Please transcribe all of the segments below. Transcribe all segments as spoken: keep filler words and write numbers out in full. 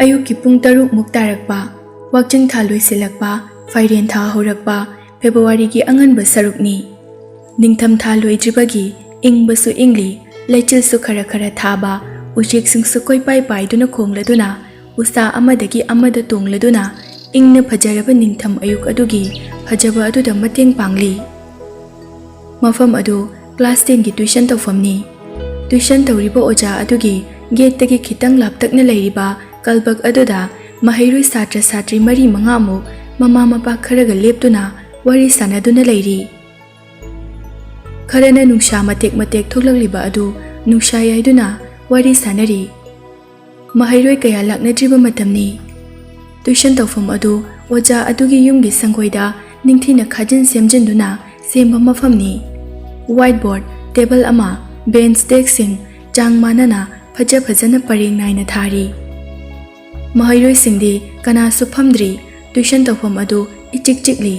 ꯑꯌꯨꯛꯀꯤ ꯄꯨꯡ ꯇꯔꯨꯛ ꯃꯨꯛ ꯇꯥꯔꯛꯄ, ꯋꯥꯛꯆꯤꯡ ꯊꯥ ꯂꯣꯏꯁꯤꯜꯂꯛꯄ, ꯐꯥꯏꯔꯦꯟ ꯊꯥ ꯍꯧꯔꯛꯄ, ꯐꯦꯕ꯭ꯔꯨꯋꯥꯔꯤꯒꯤ ꯑꯉꯟꯕ ꯁꯔꯨꯛꯅꯤ꯫ ꯅꯤꯡꯊꯝ ꯊꯥ ꯂꯣꯏꯗ꯭ꯔꯤꯕꯒꯤ ꯏꯪꯕꯁꯨ ꯏꯪꯂꯤ, ꯂꯩꯆꯤꯜꯁꯨ ꯈꯔ ꯈꯔ ꯊꯥꯕ, ꯎꯆꯦꯛꯁꯤꯡꯁꯨ ꯀꯣꯏꯄꯥꯏ ꯄꯥꯏꯗꯨꯅ ꯈꯣꯡꯂꯗꯨꯅ, ꯎꯁꯥ ꯑꯃꯗꯒꯤ ꯑꯃꯗ ꯇꯣꯡꯂꯗꯨꯅ, ꯏꯪꯅ ꯐꯖꯔꯕ ꯅꯤꯡꯊꯝ ꯑꯌꯨꯛ ꯑꯗꯨꯒꯤ ꯐꯖꯕ ꯑꯗꯨꯗ ꯃꯇꯦꯡ ꯄꯥꯡꯂꯤ꯫ ꯃꯐꯝ ꯑꯗꯨ ꯀ꯭ꯂꯥꯁ ꯇꯦꯟꯒꯤ ꯇ꯭ꯌꯨꯁꯟ ꯇꯧꯐꯝꯅꯤ꯫ ꯇ꯭ꯌꯨꯁꯟ ꯇꯧꯔꯤꯕ ꯑꯣꯖꯥ ꯑꯗꯨꯒꯤ ꯒꯦꯠꯇꯒꯤ ꯈꯤꯇꯪ ꯂꯥꯞꯇꯛꯅ ꯂꯩꯔꯤꯕ ꯀꯜꯕꯛ ꯑꯗꯨꯗ ꯃꯍꯩꯔꯣꯏ ꯁꯥꯇ꯭ꯔ ꯁꯥꯇ꯭ꯔꯤ ꯃꯔꯤ ꯃꯉꯥꯃꯨꯛ ꯃꯃꯥ ꯃꯄꯥ ꯈꯔꯒ ꯂꯦꯞꯇꯨꯅ ꯋꯥꯔꯤ ꯁꯥꯅꯗꯨꯅ ꯂꯩꯔꯤ꯫ ꯈꯔꯅ ꯅꯨꯡꯁꯥ ꯃꯇꯦꯛ ꯃꯇꯦꯛ ꯊꯣꯛꯂꯛꯂꯤꯕ ꯑꯗꯨ ꯅꯨꯡꯁꯥ ꯌꯥꯏꯗꯨꯅ ꯋꯥꯔꯤ ꯁꯥꯅꯔꯤ꯫ ꯃꯍꯩꯔꯣꯏ ꯀꯌꯥ ꯂꯥꯛꯅꯗ꯭ꯔꯤꯕ ꯃꯇꯝꯅꯤ꯫ ꯇ꯭ꯌꯨꯁꯟ ꯇꯧꯐꯝ ꯑꯗꯨ ꯑꯣꯖꯥ ꯑꯗꯨꯒꯤ ꯌꯨꯝꯒꯤ ꯁꯪꯒꯣꯏꯗ ꯅꯤꯡꯊꯤꯅ ꯈꯥꯖꯤꯟ ꯁꯦꯝꯖꯤꯟꯗꯨꯅ ꯁꯦꯝꯕ ꯃꯐꯝꯅꯤ꯫ ꯋꯥꯏꯠ ꯕꯣꯔꯗ, ꯇꯦꯕꯜ ꯑꯃ, ꯕꯦꯟꯆ, ꯗꯦꯁ꯭ꯛꯁꯤꯡ ꯆꯥꯡ ꯃꯥꯟꯅꯅ ꯐꯖ ꯐꯖꯅ ꯄꯔꯦꯡ ꯅꯥꯏꯅ ꯊꯥꯔꯤ꯫ ꯃꯍꯩꯔꯣꯏꯁꯤꯡꯗꯤ ꯀꯅꯥꯁꯨ ꯐꯝꯗ꯭ꯔꯤ꯫ ꯇ꯭ꯌꯨꯁꯟ ꯇꯧꯐꯝ ꯑꯗꯨ ꯏꯆꯤꯛ ꯆꯤꯛꯂꯤ꯫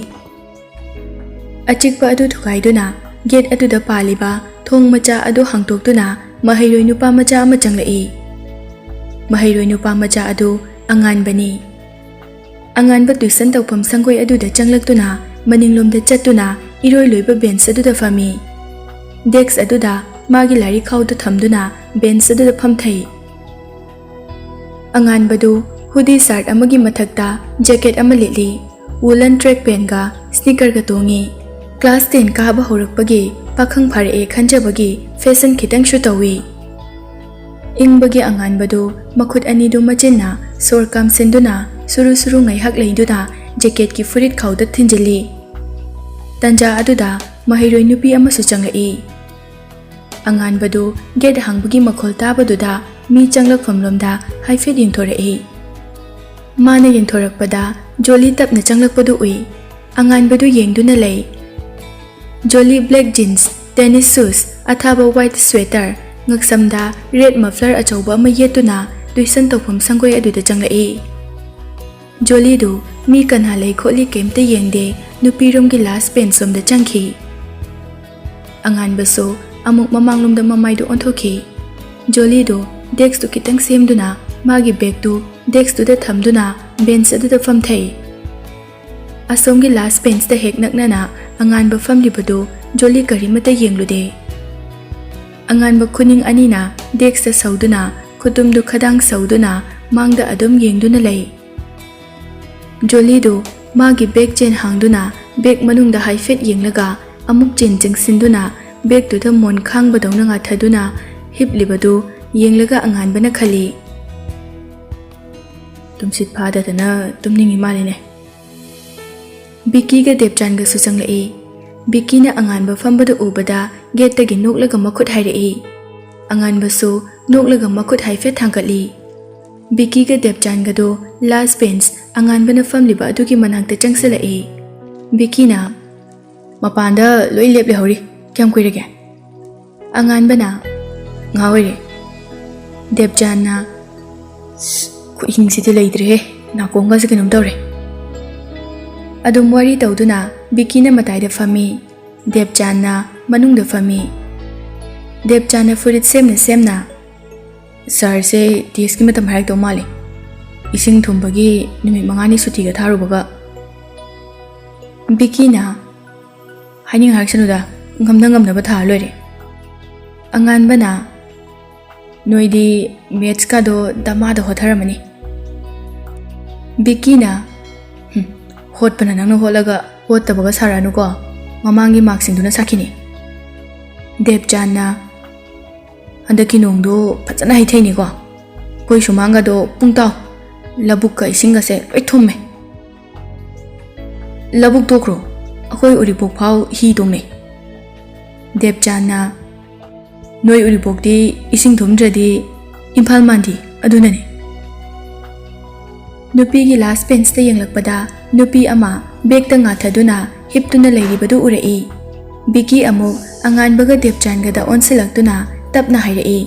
ꯑꯆꯤꯛꯄ ꯑꯗꯨ ꯊꯨꯒꯥꯏꯗꯨꯅ ꯒꯦꯠ ꯑꯗꯨꯗ ꯄꯥꯜꯂꯤꯕ ꯊꯣꯡ ꯃꯆꯥ ꯑꯗꯨ ꯍꯥꯡꯗꯣꯛꯇꯨꯅ ꯃꯍꯩꯔꯣꯏ ꯅꯨꯄꯥ ꯃꯆꯥ ꯑꯃ ꯆꯪꯂꯛꯏ꯫ ꯃꯍꯩꯔꯣꯏ ꯅꯨꯄꯥ ꯃꯆꯥ ꯑꯗꯨ ꯑꯉꯥꯟꯕꯅꯤ꯫ ꯑꯉꯥꯟꯕ ꯇ꯭ꯌꯨꯁꯟ ꯇꯧꯐꯝ ꯁꯪꯒꯣꯏ ꯑꯗꯨꯗ ꯆꯪꯂꯛꯇꯨꯅ ꯃꯅꯤꯡꯂꯣꯝꯗ ꯆꯠꯇꯨꯅ ꯏꯔꯣꯏ ꯂꯣꯏꯕ ꯕꯦꯟꯆ ꯑꯗꯨꯗ ꯐꯝꯃꯤ꯫ ꯗꯦꯁ꯭ꯛ ꯑꯗꯨꯗ ꯃꯥꯒꯤ ꯂꯥꯏꯔꯤꯛ ꯈꯥꯎꯗꯨ ꯊꯝꯗꯨꯅ ꯕꯦꯟꯆ ꯑꯗꯨꯗ ꯐꯝꯊꯩ꯫ ꯑꯉꯥꯟꯕꯗꯨ ꯍꯨꯗꯤ ꯁꯥꯔꯠ ꯑꯃꯒꯤ ꯃꯊꯛꯇ ꯖꯦꯀꯦꯠ ꯑꯃ ꯂꯤꯠꯂꯤ꯫ ꯋꯨꯂꯟ ꯇ꯭ꯔꯦꯛ ꯄꯦꯟꯒ ꯁ꯭ꯅꯤꯀꯔꯒ ꯇꯣꯡꯉꯤ꯫ ꯀ꯭ꯂꯥꯁ ꯇꯦꯟ ꯀꯥꯕ ꯍꯧꯔꯛꯄꯒꯤ ꯄꯥꯈꯪ ꯐꯥꯔꯛꯑꯦ ꯈꯟꯖꯕꯒꯤ ꯐꯦꯁꯟ ꯈꯤꯇꯪꯁꯨ ꯇꯧꯏ꯫ ꯏꯪꯕꯒꯤ ꯑꯉꯥꯟꯕꯗꯨ ꯃꯈꯨꯠ ꯑꯅꯤꯗꯨ ꯃꯆꯤꯟꯅ ꯁꯣꯔ ꯀꯥꯝꯁꯤꯟꯗꯨꯅ ꯁꯨꯔꯨ ꯁꯨꯔꯨ ꯉꯥꯏꯍꯥꯛ ꯂꯩꯗꯨꯅ ꯖꯦꯀꯦꯠꯀꯤ ꯐꯨꯔꯤꯠ ꯈꯥꯎꯗ ꯊꯤꯟꯖꯤꯜꯂꯤ꯫ ꯇꯟꯖꯥ ꯑꯗꯨꯗ ꯃꯍꯩꯔꯣꯏ ꯅꯨꯄꯤ ꯑꯃꯁꯨ ꯆꯪꯂꯛꯏ꯫ ꯑꯉꯥꯟꯕꯗꯨ ꯒꯦꯠ ꯍꯥꯡꯕꯒꯤ ꯃꯈꯣꯜ ꯇꯥꯕꯗꯨꯗ ꯃꯤ ꯆꯪꯂꯛꯐꯝꯂꯣꯝꯗ ꯍꯥꯏꯐꯦꯠ ꯌꯦꯡꯊꯣꯔꯛꯏ꯫ ꯃꯥꯅ ꯌꯦꯡꯊꯣꯔꯛꯄꯗ ꯖꯣꯂꯤ ꯇꯞꯅ ꯆꯪꯂꯛꯄꯗꯨ ꯎꯏ꯫ ꯑꯉꯥꯟꯕꯗꯨ ꯌꯦꯡꯗꯨꯅ ꯂꯩ꯫ ꯖꯣꯂꯤ ꯕ꯭ꯂꯦꯛ ꯖꯤꯟꯁ, ꯇꯦꯅꯤꯁ ꯁꯨꯁ, ꯑꯊꯥꯕ ꯋꯥꯏꯠ ꯁ꯭ꯋꯦꯇꯔ, ꯉꯛꯁꯝꯗ ꯔꯦꯗ ꯃꯐ꯭ꯂꯔ ꯑꯆꯧꯕ ꯑꯃ ꯌꯦꯠꯇꯨꯅ ꯇ꯭ꯌꯨꯁꯟ ꯇꯧꯐꯝ ꯁꯪꯒꯣꯏ ꯑꯗꯨꯗ ꯆꯪꯂꯛꯏ꯫ ꯖꯣꯂꯤꯗꯨ ꯃꯤ ꯀꯅꯥ ꯂꯩ ꯈꯣꯠꯂꯤ ꯀꯩꯝꯇ ꯌꯦꯡꯗꯦ, ꯅꯨꯄꯤꯔꯣꯝꯒꯤ ꯂꯥꯁ ꯕꯦꯟꯆ ꯂꯣꯝꯗ ꯆꯪꯈꯤ꯫ ꯑꯉꯥꯟꯕꯁꯨ ꯑꯃꯨꯛ ꯃꯃꯥꯡꯂꯣꯝꯗ ꯃꯃꯥꯏꯗꯨ ꯑꯣꯟꯊꯣꯛꯈꯤ꯫ ꯖꯣꯂꯤꯗꯨ ꯗꯦꯁ꯭ꯛꯇꯨ ꯈꯤꯇꯪ ꯁꯦꯝꯗꯨꯅ ꯃꯥꯒꯤ ꯕꯦꯒꯇꯨ ꯗꯦꯛꯁꯇꯨꯗ ꯊꯝꯗꯨꯅ ꯕꯦꯟꯆ ꯑꯗꯨꯗ ꯐꯝꯊꯩ꯫ ꯑꯁꯣꯝꯒꯤ ꯂꯥꯁ ꯕꯦꯟꯆꯇ ꯍꯦꯛ ꯅꯛꯅꯅ ꯑꯉꯥꯟꯕ ꯐꯝꯂꯤꯕꯗꯨ ꯖꯣꯂꯤ ꯀꯔꯤꯃꯠꯇ ꯌꯦꯡꯂꯨꯗꯦ꯫ ꯑꯉꯥꯟꯕ ꯈꯨꯅꯤꯡ ꯑꯅꯤꯅ ꯗꯦꯛꯁꯇ ꯁꯧꯗꯨꯅ, ꯈꯨꯇꯨꯝꯗꯨ ꯈꯗꯥꯡ ꯁꯧꯗꯨꯅ ꯃꯥꯡꯗ ꯑꯗꯨꯝ ꯌꯦꯡꯗꯨꯅ ꯂꯩ꯫ ꯖꯣꯂꯤꯗꯨ ꯃꯥꯒꯤ ꯕꯦꯛ ꯆꯦꯟ ꯍꯥꯡꯗꯨꯅ ꯕꯦꯛ ꯃꯅꯨꯡꯗ ꯍꯥꯏꯐꯦꯠ ꯌꯦꯡꯂꯒ ꯑꯃꯨꯛ ꯆꯦꯟ ꯆꯪꯁꯤꯟꯗꯨꯅ ꯕꯦꯛꯇꯨꯗ ꯃꯣꯟ ꯈꯥꯡꯕꯗꯧꯅ ꯉꯥꯊꯗꯨꯅ ꯍꯤꯞꯂꯤꯕꯗꯨ ꯌꯦꯡꯂꯒ ꯑꯉꯥꯟꯕꯅ ꯈꯜꯂꯤ, "ꯇꯨꯝꯁꯤꯠ ꯐꯥꯗꯗꯅ ꯇꯨꯝꯅꯤꯡꯉꯤ ꯃꯥꯜꯂꯤꯅꯦ꯫" ꯕꯤꯀꯤꯒ ꯗꯦꯕꯆꯥꯟꯒꯁꯨ ꯆꯪꯂꯛꯏ꯫ ꯕꯤꯀꯤꯅ ꯑꯉꯥꯟꯕ ꯐꯝꯕꯗꯨ ꯎꯕꯗ ꯒꯦꯠꯇꯒꯤ ꯅꯣꯛꯂꯒ ꯃꯈꯨꯠ ꯍꯥꯏꯔꯛꯏ꯫ ꯑꯉꯥꯟꯕꯁꯨ ꯅꯣꯛꯂꯒ ꯃꯈꯨꯠ ꯍꯥꯏꯐꯦꯠ ꯊꯥꯡꯒꯠꯂꯤ꯫ ꯕꯤꯀꯤꯒ ꯗꯦꯕꯆꯥꯟꯒꯗꯣ ꯂꯥꯁ ꯕꯦꯟꯆ ꯑꯉꯥꯟꯕꯅ ꯐꯝꯂꯤꯕ ꯑꯗꯨꯒꯤ ꯃꯅꯥꯛꯇ ꯆꯪꯁꯤꯜꯂꯛꯏ꯫ ꯕꯤꯀꯤꯅ, "ꯃꯄꯥꯟꯗ ꯂꯣꯏ ꯂꯦꯞ ꯂꯩꯍꯧꯔꯤ꯫ ꯀꯌꯥꯝ ꯀꯨꯏꯔꯒꯦ?" ꯑꯉꯥꯟꯕꯅ, "ꯉꯥꯏꯍꯥꯛ ꯑꯣꯏꯔꯦ꯫" ꯗꯦꯕꯆꯥꯟꯅ, "ꯁ, ꯈꯨꯠꯍꯤꯡꯁꯤꯗꯤ ꯂꯩꯇ꯭ꯔꯦꯍꯦ, ꯅꯥꯀꯣꯡꯒꯁꯦ ꯀꯩꯅꯣꯝ ꯇꯧꯔꯦ꯫" ꯑꯗꯨꯝ ꯋꯥꯔꯤ ꯇꯧꯗꯨꯅ ꯕꯤꯀꯤꯅ ꯃꯇꯥꯏꯗ ꯐꯝꯃꯤ, ꯗꯦꯕꯆꯥꯟꯅ ꯃꯅꯨꯡꯗ ꯐꯝꯃꯤ꯫ ꯗꯦꯕꯆꯥꯟꯅ ꯐꯨꯔꯤꯠ ꯁꯦꯝꯅ ꯁꯦꯝꯅ, "ꯁꯥꯔꯁꯦ ꯇꯦꯁꯀꯤ ꯃꯇꯝ ꯍꯥꯏꯔꯛꯇꯧ ꯃꯥꯜꯂꯦ, ꯏꯁꯤꯡ ꯊꯨꯝꯕꯒꯤ ꯅꯨꯃꯤꯠ ꯃꯉꯥꯅꯤ ꯁꯨꯇꯤꯒ ꯊꯥꯔꯨꯕꯒ꯫" ꯕꯤꯀꯤꯅ, "ꯍꯥꯏꯅꯤꯡ ꯍꯥꯏꯔꯛꯁꯅꯨꯗ, ꯉꯝꯅ ꯉꯝꯅꯕ ꯊꯥꯔ ꯂꯣꯏꯔꯦ꯫" ꯑꯉꯥꯟꯕꯅ, "ꯅꯣꯏꯗꯤ ꯃꯦꯠꯁꯀꯗꯣ ꯗꯃꯥꯗ ꯍꯣꯠꯊꯔꯝꯃꯅꯤ꯫" ꯕꯤꯀꯤꯅ, "ꯍꯨꯝ, ꯍꯣꯠꯄꯅ ꯅꯪꯅ ꯍꯣꯠꯂꯒ ꯍꯣꯠꯇꯕꯒ ꯁꯥꯔꯛꯑꯅꯨꯀꯣ, ꯃꯃꯥꯡꯒꯤ ꯃꯥꯔꯛꯁꯤꯡꯗꯨꯅ ꯁꯥꯈꯤꯅꯤ꯫" ꯗꯦꯕꯆꯥꯟꯅ, "ꯍꯟꯗꯛꯀꯤ ꯅꯣꯡꯗꯣ ꯐꯖꯅ ꯍꯩꯊꯩꯅꯤꯀꯣ, ꯑꯩꯈꯣꯏ ꯁꯨꯃꯥꯡꯒꯗꯣ ꯄꯨꯡꯇꯥꯎ, ꯂꯧꯕꯨꯛꯀ ꯏꯁꯤꯡꯒꯁꯦ ꯂꯣꯏ ꯊꯨꯝꯃꯦ꯫" "ꯂꯧꯕꯨꯛ ꯇꯣꯛꯈ꯭ꯔꯣ, ꯑꯩꯈꯣꯏ ꯎꯔꯤꯄꯣꯛ ꯐꯥꯎ ꯍꯤ ꯇꯣꯡꯅꯩ꯫" ꯗꯦꯕꯆꯥꯟꯅ, "ꯅꯣꯏ ꯎꯔꯤꯄꯣꯛꯇꯤ ꯏꯁꯤꯡ ꯊꯨꯝꯗ꯭ꯔꯗꯤ ꯏꯝꯐꯥꯜ ꯃꯥꯟꯗꯤ ꯑꯗꯨꯅꯅꯦ꯫" ꯅꯨꯄꯤꯒꯤ ꯂꯥꯁ ꯕꯦꯟꯆꯇ ꯌꯦꯡꯂꯛꯄꯗ ꯅꯨꯄꯤ ꯑꯃ ꯕꯦꯛꯇ ꯉꯥꯊꯗꯨꯅ ꯍꯤꯞꯇꯨꯅ ꯂꯩꯔꯤꯕꯗꯨ ꯎꯔꯛꯏ꯫ ꯕꯤꯀꯤ ꯑꯃꯨꯛ ꯑꯉꯥꯟꯕꯒ ꯗꯦꯕꯆꯥꯟꯒꯗ ꯑꯣꯟꯁꯤꯜꯂꯛꯇꯨꯅ ꯇꯞꯅ ꯍꯥꯏꯔꯛꯏ,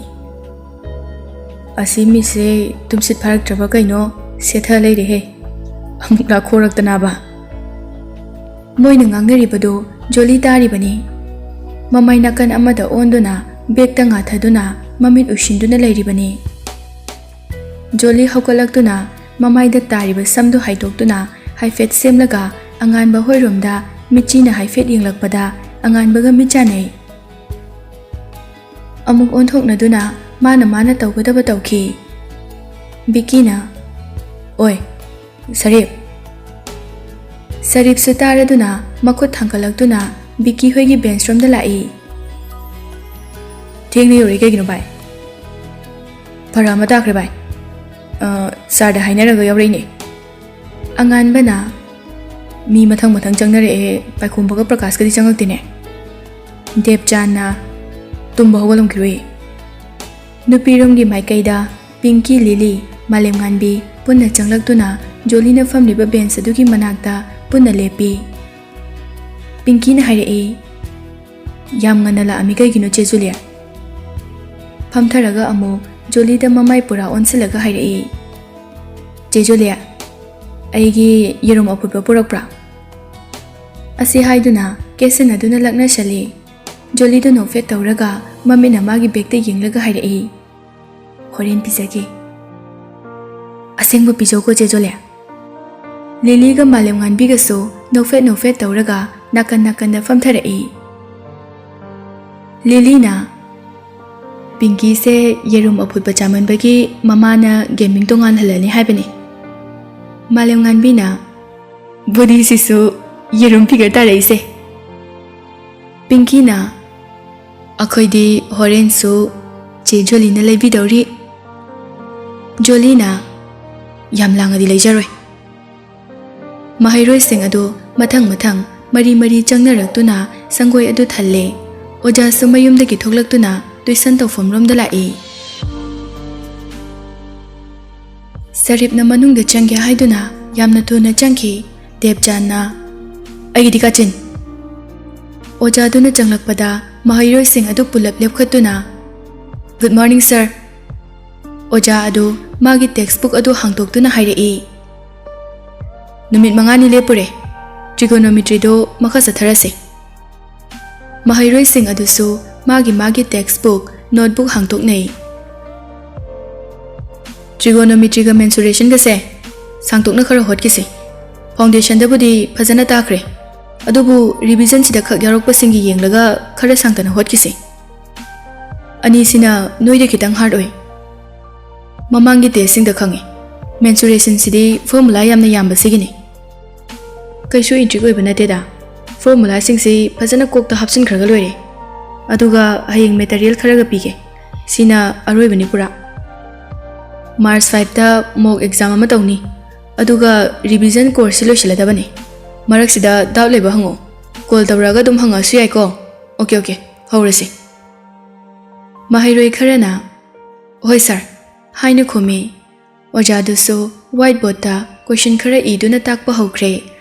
"ꯑꯁꯤ ꯃꯤꯁꯦ ꯇꯨꯝꯁꯤꯠ ꯐꯥꯔꯛꯇ꯭ꯔꯕ ꯀꯩꯅꯣ, ꯁꯦꯠꯊ ꯂꯩꯔꯦꯍꯦ, ꯑꯃꯨꯛ ꯂꯥꯈꯣꯔꯛꯇꯅꯕ꯫" ꯃꯣꯏꯅ ꯉꯥꯡꯅꯔꯤꯕꯗꯨ ꯖꯣꯂꯤ ꯇꯥꯔꯤꯕꯅꯤ꯫ ꯃꯃꯥꯏ ꯅꯥꯀꯟ ꯑꯃꯗ ꯑꯣꯟꯗꯨꯅ ꯕꯦꯛꯇ ꯉꯥꯊꯗꯨꯅ ꯃꯃꯤꯠ ꯎꯏꯁꯤꯟꯗꯨꯅ ꯂꯩꯔꯤꯕꯅꯤ꯫ ꯖꯣꯂꯤ ꯍꯧꯒꯠꯂꯛꯇꯨꯅ ꯃꯃꯥꯏꯗ ꯇꯥꯔꯤꯕ ꯁꯝꯗꯨ ꯍꯥꯏꯗꯣꯛꯇꯨꯅ ꯍꯥꯏꯐꯦꯠ ꯁꯦꯝꯂꯒ ꯑꯉꯥꯟꯕ ꯍꯣꯏꯔꯣꯝꯗ ꯃꯤꯠꯆꯤꯅ ꯍꯥꯏꯐꯦꯠ ꯌꯦꯡꯂꯛꯄꯗ ꯑꯉꯥꯟꯕꯒ ꯃꯤꯠ ꯆꯥꯟꯅꯩ꯫ ꯑꯃꯨꯛ ꯑꯣꯟꯊꯣꯛꯅꯗꯨꯅ ꯃꯥꯅ ꯃꯥꯅ ꯇꯧꯒꯗꯕ ꯇꯧꯈꯤ꯫ ꯕꯤꯀꯤꯅ, "ꯑꯣꯏ, ꯁꯔꯤꯞ!" ꯁꯔꯤꯞꯁꯨ ꯇꯥꯔꯗꯨꯅ ꯃꯈꯨꯠ ꯊꯥꯡꯒꯠꯂꯛꯇꯨꯅ ꯕꯤꯀꯤ ꯍꯣꯏꯒꯤ ꯕꯦꯟꯁ ꯔꯣꯝꯗ ꯂꯥꯛꯏ꯫ "ꯊꯦꯡꯅ ꯌꯧꯔꯛꯏ ꯀꯩꯒꯤꯅꯣ ꯚꯥꯏ?" "ꯐꯔꯛ ꯑꯃ ꯇꯥꯈ꯭ꯔꯦ ꯚꯥꯏ꯫ ꯑ, ꯁꯥꯔꯗ ꯍꯥꯏꯅꯔꯒ ꯌꯧꯔꯛꯏꯅꯦ꯫" ꯑꯉꯥꯟꯕꯅ, "ꯃꯤ ꯃꯊꯪ ꯃꯊꯪ ꯆꯪꯅꯔꯛꯑꯦ, ꯄꯥꯏꯈꯣꯝꯕꯒ ꯄ꯭ꯔꯀꯥꯁꯀꯗꯤ ꯆꯪꯉꯛꯇꯦꯅꯦ꯫" ꯗꯦꯕꯆꯥꯟꯅ, "ꯇꯨꯝꯕ ꯍꯧꯒꯠꯂꯝꯈꯤꯔꯣꯏ꯫" ꯅꯨꯄꯤꯔꯣꯝꯒꯤ ꯃꯥꯏꯀꯩꯗ ꯄꯤꯡꯀꯤ, ꯂꯤꯂꯤ, ꯃꯥꯂꯦꯝꯉꯥꯟꯕꯤ ꯄꯨꯟꯅ ꯆꯪꯂꯛꯇꯨꯅ ꯖꯣꯂꯤꯅ ꯐꯝꯂꯤꯕ ꯕꯦꯟꯁ ꯑꯗꯨꯒꯤ ꯃꯅꯥꯛꯇ ꯄꯨꯟꯅ ꯂꯦꯞꯄꯤ꯫ ꯄꯤꯡꯀꯤꯅ ꯍꯥꯏꯔꯛꯏ, "ꯌꯥꯝ ꯉꯟꯅ ꯂꯥꯛꯑꯝꯃꯤ ꯀꯩꯒꯤꯅꯣ, ꯆꯦ ꯖꯨꯂꯤꯌꯥ?" ꯐꯝꯊꯔꯒ ꯑꯃꯨꯛ ꯖꯣꯂꯤꯗ ꯃꯃꯥꯏ ꯄꯨꯔꯥ ꯑꯣꯟꯁꯤꯜꯂꯒ ꯍꯥꯏꯔꯛꯏ, "ꯆꯦ ꯖꯨꯂꯤꯌꯥ, ꯑꯩꯒꯤ ꯌꯦꯔꯨꯝ ꯑꯐꯨꯠꯄ ꯄꯨꯔꯛꯄ꯭ꯔꯥ?" ꯑꯁꯤ ꯍꯥꯏꯗꯨꯅ ꯀꯦꯁꯟ ꯑꯗꯨꯅ ꯂꯛꯅꯁꯜꯂꯤ꯫ ꯖꯣꯂꯤꯗꯨ ꯅꯣꯛꯐꯦꯠ ꯇꯧꯔꯒ ꯃꯃꯤꯠꯅ ꯃꯥꯒꯤ ꯕꯦꯒꯇ ꯌꯦꯡꯂꯒ ꯍꯥꯏꯔꯛꯏ, "ꯍꯣꯔꯦꯟ ꯄꯤꯖꯒꯦ꯫" "ꯑꯁꯦꯡꯕ ꯄꯤꯖꯧꯀꯣ, ꯆꯦ ꯖꯣꯂꯤꯌꯥ꯫" ꯂꯤꯂꯤꯒ ꯃꯥꯂꯦꯝꯉꯥꯟꯕꯤꯒꯁꯨ ꯅꯣꯛꯐꯦꯠ ꯅꯣꯛꯐꯦꯠ ꯇꯧꯔꯒ ꯅꯥꯀꯟ ꯅꯥꯀꯟꯗ ꯐꯝꯊꯔꯛꯏ꯫ ꯂꯤꯂꯤꯅ, "ꯄꯤꯡꯀꯤꯁꯦ ꯌꯦꯔꯨꯝ ꯑꯐꯨꯠꯄ ꯆꯥꯃꯟꯕꯒꯤ ꯃꯃꯥꯅ ꯒꯦꯃꯤꯡ ꯇꯣꯉꯥꯟꯍꯜꯂꯅꯤ ꯍꯥꯏꯕꯅꯤ꯫" ꯃꯥꯂꯦꯝꯉꯥꯟꯕꯤꯅ, "ꯕꯣꯗꯤꯁꯤꯁꯨ ꯌꯦꯔꯨꯝ ꯐꯤꯒꯔ ꯇꯥꯔꯛꯏꯁꯦ꯫" ꯄꯤꯡꯀꯤꯅ, "ꯑꯩꯈꯣꯏꯗꯤ ꯍꯣꯔꯦꯟꯁꯨ ꯆꯦ ꯖꯣꯂꯤꯅ ꯂꯩꯕꯤꯗꯧꯔꯤ꯫" ꯖꯣꯂꯤꯅ, "ꯌꯥꯝ ꯂꯥꯡꯉꯗꯤ ꯂꯩꯖꯔꯣꯏ꯫" ꯃꯍꯩꯔꯣꯏꯁꯤꯡ ꯑꯗꯨ ꯃꯊꯪ ꯃꯊꯪ ꯃꯔꯤ ꯃꯔꯤ ꯆꯪꯅꯔꯛꯇꯨꯅ ꯁꯪꯒꯣꯏ ꯑꯗꯨ ꯊꯜꯂꯦ꯫ ꯑꯣꯖꯥꯁꯨ ꯃꯌꯨꯝꯗꯒꯤ ꯊꯣꯛꯂꯛꯇꯨꯅ ꯇꯨꯏꯁꯟ ꯇꯧꯐꯝꯔꯣꯝꯗ ꯂꯥꯛꯏ꯫ ꯁꯔꯤꯞꯅ ꯃꯅꯨꯡꯗ ꯆꯪꯒꯦ ꯍꯥꯏꯗꯨꯅ ꯌꯥꯝꯅ ꯊꯨꯅ ꯆꯪꯈꯤ꯫ ꯗꯦꯕꯆꯥꯟꯅ, "ꯑꯩꯒꯤꯗꯤ ꯀꯥꯆꯤꯟ!" ꯑꯣꯖꯥꯗꯨꯅ ꯆꯪꯂꯛꯄꯗ ꯃꯍꯩꯔꯣꯏꯁꯤꯡ ꯑꯗꯨ ꯄꯨꯂꯞ ꯂꯦꯞꯈꯠꯇꯨꯅ, "Good morning, sir." ꯑꯣꯖꯥ ꯑꯗꯨ ꯃꯥꯒꯤ ꯇꯦꯛꯁꯕꯨꯛ ꯑꯗꯨ ꯍꯥꯡꯗꯣꯛꯇꯨꯅ ꯍꯥꯏꯔꯛꯏ, "ꯅꯨꯃꯤꯠ ꯃꯉꯥꯅꯤ ꯂꯦꯞꯄꯨꯔꯦ꯫ ꯇ꯭ꯔꯤꯒꯣꯅꯣꯃꯤꯇ꯭ꯔꯤꯗꯨ ꯃꯈꯥ ꯆꯠꯊꯔꯁꯦ꯫" ꯃꯍꯩꯔꯣꯏꯁꯤꯡ ꯑꯗꯨꯁꯨ ꯃꯥꯒꯤ ꯃꯥꯒꯤ ꯇꯦꯛꯁꯕꯨꯛ, ꯅꯣꯠꯕꯨꯛ ꯍꯥꯡꯗꯣꯛꯅꯩ꯫ Trigonometryꯒ mensuration-ꯒꯁꯦ ꯁꯥꯡꯗꯣꯛꯅ ꯈꯔ ꯍꯣꯠꯈꯤꯁꯦ꯫ Foundation-ꯗꯕꯨꯗꯤ ꯐꯖꯅ ꯇꯥꯈ꯭ꯔꯦ, ꯑꯗꯨꯕꯨ revision-ꯁꯤꯗ ꯈꯛ ꯌꯥꯎꯔꯛꯄꯁꯤꯡꯒꯤ ꯌꯦꯡꯂꯒ ꯈꯔ ꯁꯥꯡꯗꯅ ꯍꯣꯠꯈꯤꯁꯦ꯫ ꯑꯅꯤꯁꯤꯅ ꯅꯣꯏꯗ ꯈꯤꯇꯪ hard ꯑꯣꯏ꯫ ꯃꯃꯥꯡꯒꯤ test-ꯁꯤꯡꯗ ꯈꯪꯉꯦ, mensuration-ꯁꯤꯗꯤ formula ꯌꯥꯝꯅ ꯌꯥꯝꯕꯁꯤꯒꯤꯅꯤ꯫ ꯀꯩꯁꯨ intrigue ꯑꯣꯏꯕ ꯅꯠꯇꯦꯗ, formula-ꯁꯤꯡꯁꯤ ꯐꯖꯅ ꯀꯣꯛꯇ ꯍꯥꯞꯆꯤꯟꯈ꯭ꯔꯒ ꯂꯣꯏꯔꯦ꯫ ꯑꯗꯨꯒ ꯍꯌꯦꯡ material ꯈꯔꯒ ꯄꯤꯒꯦ, ꯁꯤꯅ ꯑꯔꯣꯏꯕꯅꯤ ꯄꯨꯔꯥ꯫ March five-ꯇ mock exam ꯑꯃ ꯇꯧꯅꯤ, ꯑꯗꯨꯒ revision course-ꯁꯤ ꯂꯣꯏꯁꯤꯜꯂꯗꯕꯅꯤ꯫ ꯃꯔꯛꯁꯤꯗ doubt ꯂꯩꯕ ꯍꯪꯉꯣ, call ꯇꯧꯔꯛꯑꯒ ꯑꯗꯨꯝ ꯍꯪꯉꯛꯑꯁꯨ ꯌꯥꯏꯀꯣ꯫ Okay, okay, ꯍꯧꯔꯁꯤ꯫ ꯃꯍꯩꯔꯣꯏ ꯈꯔꯅ "ꯍꯣꯏ sir" ꯍꯥꯏꯅ ꯈꯨꯝꯃꯤ꯫ ꯑꯣꯖꯥꯗꯨꯁꯨ whiteboard-ꯇ question ꯈꯔ ꯏꯗꯨꯅ ꯇꯥꯛꯄ ꯍꯧꯈ꯭ꯔꯦ꯫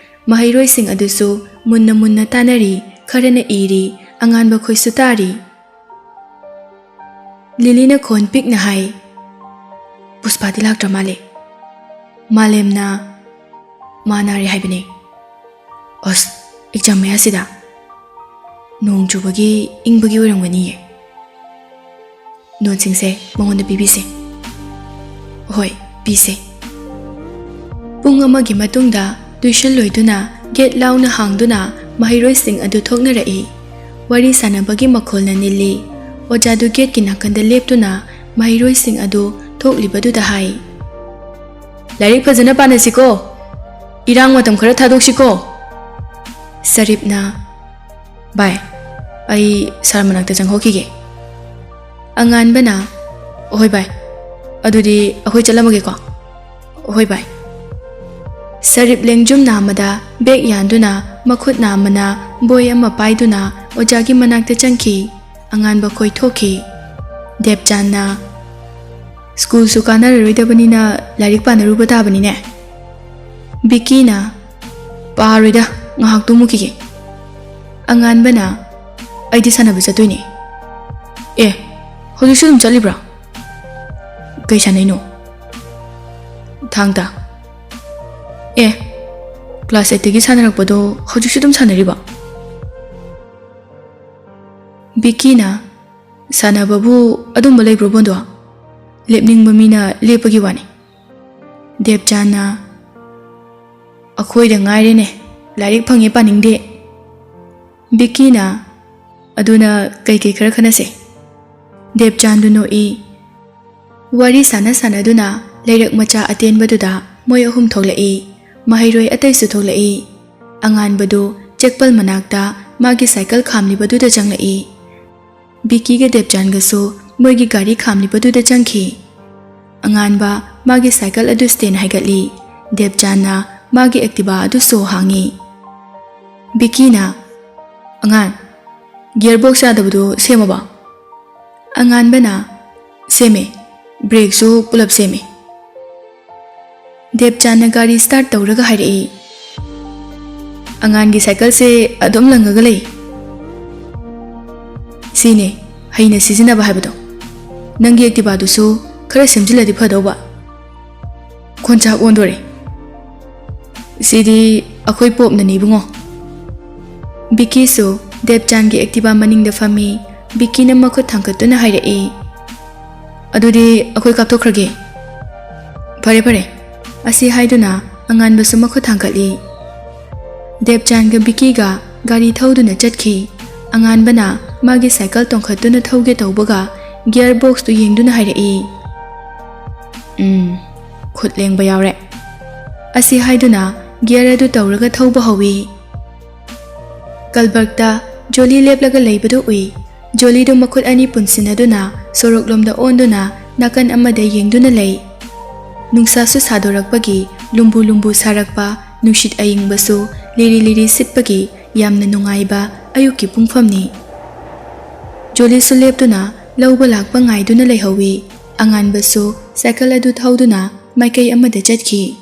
ꯃꯍꯩꯔꯣꯏꯁꯤꯡ ꯑꯗꯨꯁꯨ ꯃꯨꯟꯅ ꯃꯨꯟꯅ ꯇꯥꯅꯔꯤ, ꯈꯔꯅ ꯏꯔꯤ, ꯑꯉꯥꯟꯕ ꯈꯣꯏꯁꯨ ꯇꯥꯔꯤ꯫ ꯂꯤꯂꯤꯅ ꯈꯣꯟ ꯄꯤꯛꯅ ꯍꯥꯏ, "ꯄꯨꯁꯄꯥꯗꯤ ꯂꯥꯛꯇ꯭ꯔ ꯃꯥꯜꯂꯦ꯫" ꯃꯥꯂꯦꯝꯅ, "ꯃꯥ ꯅꯥꯔꯦ ꯍꯥꯏꯕꯅꯦ꯫" "ꯑꯁ, exam ꯃꯌꯥꯁꯤꯗ?" "ꯅꯣꯡ ꯆꯨꯕꯒꯤ ꯏꯪꯕꯒꯤ ꯑꯣꯏꯔꯝꯒꯅꯤꯌꯦ꯫ Note-ꯁꯤꯡꯁꯦ ꯃꯉꯣꯟꯗ ꯄꯤꯕꯤꯁꯦ꯫" "ꯍꯣꯏ, ꯄꯤꯁꯦ꯫" ꯄꯨꯡ ꯑꯃꯒꯤ ꯃꯇꯨꯡꯗ tuition ꯂꯣꯏꯗꯨꯅ gate ꯂꯥꯎꯅ ꯍꯥꯡꯗꯨꯅ ꯃꯍꯩꯔꯣꯏꯁꯤꯡ ꯑꯗꯨ ꯊꯣꯛꯅꯔꯛꯏ꯫ ꯋꯥꯔꯤ ꯁꯥꯟꯅꯕꯒꯤ ꯃꯈꯣꯜꯅ ꯅꯤꯜꯂꯤ꯫ ꯑꯣꯖꯥꯗꯨ gate-ꯀꯤ ꯅꯥꯀꯟꯗ ꯂꯦꯞꯇꯨꯅ ꯃꯍꯩꯔꯣꯏꯁꯤꯡ ꯑꯗꯨ ꯊꯣꯛꯂꯤꯕꯗꯨꯗ ꯍꯥꯏ, "ꯂꯥꯏꯔꯤꯛ ꯐꯖꯅ ꯄꯥꯅꯁꯤꯀꯣ꯫ ꯏꯔꯥꯡ ꯃꯇꯝ ꯈꯔ ꯊꯥꯗꯣꯛꯁꯤꯀꯣ꯫" ꯁꯔꯤꯞꯅ, "ꯚꯥꯏ, ꯑꯩ sir ꯃꯅꯥꯛꯇ ꯆꯪꯍꯧꯈꯤꯒꯦ꯫" ꯑꯉꯥꯟꯕꯅ, "ꯍꯣꯏ ꯚꯥꯏ, ꯑꯗꯨꯗꯤ ꯑꯩꯈꯣꯏ ꯆꯠꯂꯝꯃꯒꯦꯀꯣ꯫" "ꯍꯣꯏ ꯚꯥꯏ꯫" ꯁꯔꯤꯞ ꯂꯦꯡꯖꯨꯝ ꯅꯥꯝꯃꯗ bag ꯌꯥꯟꯗꯨꯅ ꯃꯈꯨꯠ ꯅꯥꯝꯃꯅ ꯕꯣꯏ ꯑꯃ ꯄꯥꯏꯗꯨꯅ ꯑꯣꯖꯥꯒꯤ ꯃꯅꯥꯛꯇ ꯆꯪꯈꯤ꯫ ꯑꯉꯥꯟꯕ ꯈꯣꯏ ꯊꯣꯛꯈꯤ꯫ ꯗꯦꯕꯆꯥꯟꯅ, "ꯁ꯭ꯀꯨꯜꯁꯨ ꯀꯥꯟꯅꯔꯔꯣꯏꯗꯕꯅꯤꯅ ꯂꯥꯏꯔꯤꯛ ꯄꯥꯅꯔꯨꯕ ꯇꯥꯕꯅꯤꯅꯦ꯫" ꯕꯤꯀꯤꯅ, "ꯄꯥꯔꯣꯏꯗ, ꯉꯥꯏꯍꯥꯛ ꯇꯨꯝꯃꯨꯈꯤꯒꯦ꯫" ꯑꯉꯥꯟꯕꯅ, "ꯑꯩꯗꯤ ꯁꯥꯟꯅꯕ ꯆꯠꯇꯣꯏꯅꯦ꯫" "ꯑꯦ, ꯍꯧꯖꯤꯛꯁꯨ ꯑꯗꯨꯝ ꯆꯠꯂꯤꯕ꯭ꯔꯥ? ꯀꯩ ꯁꯥꯟꯅꯩꯅꯣ?" "ꯊꯥꯡ ꯇꯥ꯫" "ꯑꯦ, class eight-ꯇꯒꯤ ꯁꯥꯟꯅꯔꯛꯄꯗꯣ ꯍꯧꯖꯤꯛꯁꯨ ꯑꯗꯨꯝ ꯁꯥꯟꯅꯔꯤꯕꯣ?" ꯕꯤꯀꯤꯅ, "ꯁꯥꯟꯅꯕꯕꯨ ꯑꯗꯨꯝꯕ ꯂꯩꯕ꯭ꯔꯣ ꯕꯣꯟꯗꯣ? ꯂꯦꯞꯅꯤꯡꯕ ꯃꯤꯅ ꯂꯦꯞꯄꯒꯤ ꯋꯥꯅꯤ꯫ ꯗꯦꯕꯆꯥꯟꯅ, "ꯑꯩꯈꯣꯏꯗ ꯉꯥꯏꯔꯦꯅꯦ, ꯂꯥꯏꯔꯤꯛ ꯐꯪꯉꯦ ꯄꯥꯅꯤꯡꯗꯦ"꯫ ꯕꯤꯀꯤꯅ, "ꯑꯗꯨꯅ ꯀꯩꯀꯩ ꯈꯔ ꯈꯟꯅꯁꯦ"꯫ ꯗꯦꯕꯆꯥꯟꯗꯨ ꯅꯣꯛꯏ꯫ ꯋꯥꯔꯤ ꯁꯥꯟꯅ ꯁꯥꯟꯅꯗꯨꯅ ꯂꯩꯔꯛ ꯃꯆꯥ ꯑꯇꯦꯟꯕꯗꯨꯗ ꯃꯣꯏ ꯑꯍꯨꯝ ꯊꯣꯛꯂꯛꯏ꯫ ꯃꯍꯩꯔꯣꯏ ꯑꯇꯩꯁꯨ ꯊꯣꯛꯂꯛꯏ꯫ ꯑꯉꯥꯟꯕꯗꯨ ꯆꯦꯛꯄꯜ ꯃꯅꯥꯛꯇ ꯃꯥꯒꯤ ꯁꯥꯏꯀꯜ ꯈꯥꯝꯂꯤꯕꯗꯨꯗ ꯆꯪꯂꯛꯏ꯫ ꯕꯤꯀꯤꯒ ꯗꯦꯕꯆꯥꯟꯒꯁꯨ ꯃꯣꯏꯒꯤ ꯒꯥꯔꯤ ꯈꯥꯝꯂꯤꯕꯗꯨꯗ ꯆꯪꯈꯤ꯫ ꯑꯉꯥꯟꯕ ꯃꯥꯒꯤ ꯁꯥꯏꯀꯜ ꯑꯗꯨ ꯁ꯭ꯇꯦꯟ ꯍꯥꯏꯒꯠꯂꯤ꯫ ꯗꯦꯕꯆꯥꯟꯅ ꯃꯥꯒꯤ ꯑꯦꯛꯇꯤꯚꯥ ꯑꯗꯨ ꯁꯣ ꯍꯥꯡꯉꯤ꯫ ꯕꯤꯀꯤꯅ, "ꯑꯉꯥꯟ, ꯒꯤꯌꯔ ꯕꯣꯛꯁ ꯌꯥꯗꯕꯗꯨ ꯁꯦꯝꯃꯕꯣ?" ꯑꯉꯥꯟꯕꯅ, "ꯁꯦꯝꯃꯦ, ꯕ꯭ꯔꯦꯛꯁꯨ ꯄꯨꯂꯞ ꯁꯦꯝꯃꯦ"꯫ ꯗꯦꯕꯆꯥꯟꯅ ꯒꯥꯔꯤ ꯁ꯭ꯇꯥꯔꯠ ꯇꯧꯔꯒ ꯍꯥꯏꯔꯛꯏ, "ꯑꯉꯥꯟꯒꯤ ꯁꯥꯏꯀꯜꯁꯦ ꯑꯗꯨꯝ ꯂꯪꯉꯒ ꯂꯩ꯫ ꯁꯤꯅꯦ ꯍꯩꯅ ꯁꯤꯖꯤꯟꯅꯕ ꯍꯥꯏꯕꯗꯣ꯫ ꯅꯪꯒꯤ ꯑꯦꯛꯇꯤꯚꯥꯗꯨꯁꯨ ꯈꯔ ꯁꯦꯝꯖꯤꯜꯂꯗꯤ ꯐꯗꯧꯕ꯫ ꯈꯣꯟꯆꯥꯛ ꯑꯣꯟꯗꯣꯔꯦ꯫ ꯁꯤꯗꯤ ꯑꯩꯈꯣꯏ ꯄꯣꯞꯅꯅꯤ ꯏꯕꯨꯡꯉꯣ"꯫ ꯕꯤꯀꯤꯁꯨ ꯗꯦꯕꯆꯥꯟꯒꯤ ꯑꯦꯛꯇꯤꯚꯥ ꯃꯅꯤꯡꯗ ꯐꯝꯃꯤ꯫ ꯕꯤꯀꯤꯅ ꯃꯈꯨꯠ ꯊꯥꯡꯒꯠꯇꯨꯅ ꯍꯥꯏꯔꯛꯏ, "ꯑꯗꯨꯗꯤ ꯑꯩꯈꯣꯏ ꯀꯥꯞꯊꯣꯛꯈ꯭ꯔꯒꯦ"꯫ "ꯐꯔꯦ ꯐꯔꯦ"꯫ ꯑꯁꯤ ꯍꯥꯏꯗꯨꯅ ꯑꯉꯥꯟꯕꯁꯨ ꯃꯈꯨꯠ ꯊꯥꯡꯒꯠꯂꯤ꯫ ꯗꯦꯕꯆꯥꯟꯒ ꯕꯤꯀꯤꯒ ꯒꯥꯔꯤ ꯊꯧꯗꯨꯅ ꯆꯠꯈꯤ꯫ ꯑꯉꯥꯟꯕꯅ ꯃꯥꯒꯤ ꯁꯥꯏꯀꯜ ꯇꯣꯡꯈꯠꯇꯨꯅ ꯊꯧꯒꯦ ꯇꯧꯕꯒ ꯒꯤꯌꯔ ꯕꯣꯛꯁꯇꯨ ꯌꯦꯡꯗꯨꯅ ꯍꯥꯏꯔꯛꯏ, "ꯎꯝ, ꯈꯨꯠ ꯂꯦꯡꯕ ꯌꯥꯎꯔꯦ"꯫ ꯑꯁꯤ ꯍꯥꯏꯗꯨꯅ ꯒꯤꯌꯔ ꯑꯗꯨ ꯇꯧꯔꯒ ꯊꯧꯕ ꯍꯧꯏ꯫ ꯀꯜꯕꯔꯛꯇ ꯖꯣꯂꯤ ꯂꯦꯞꯂꯒ ꯂꯩꯕꯗꯨ ꯎꯏ꯫ ꯖꯣꯂꯤꯗꯨ ꯃꯈꯨꯠ ꯑꯅꯤ ꯄꯨꯟꯁꯤꯟꯅꯗꯨꯅ ꯁꯣꯔꯣꯛꯂꯣꯝꯗ ꯑꯣꯟꯗꯨꯅ ꯅꯥꯀꯟ ꯑꯃꯗ ꯌꯦꯡꯗꯨꯅ ꯂꯩ꯫ ꯅꯨꯡꯁꯥꯁꯨ ꯁꯥꯗꯣꯔꯛꯄꯒꯤ ꯂꯨꯝꯕꯨ ꯂꯨꯝꯕꯨ ꯁꯥꯔꯛꯄ, ꯅꯨꯡꯁꯤꯠ ꯑꯏꯪꯕꯁꯨ ꯂꯤꯔꯤ ꯂꯤꯔꯤ ꯁꯤꯠꯄꯒꯤ ꯌꯥꯝꯅ ꯅꯨꯡꯉꯥꯏꯕ ꯑꯌꯨꯛꯀꯤ ꯄꯨꯡꯐꯝꯅꯤ꯫ ꯖꯣꯂꯤꯁꯨ ꯂꯦꯞꯇꯨꯅ ꯂꯧꯕ ꯂꯥꯛꯄ ꯉꯥꯏꯗꯨꯅ ꯂꯩꯍꯧꯏ꯫ ꯑꯉꯥꯟꯕꯁꯨ ꯁꯥꯏꯀꯜ ꯑꯗꯨ ꯊꯧꯗꯨꯅ ꯃꯥꯏꯀꯩ ꯑꯃꯗ ꯆꯠꯈꯤ꯫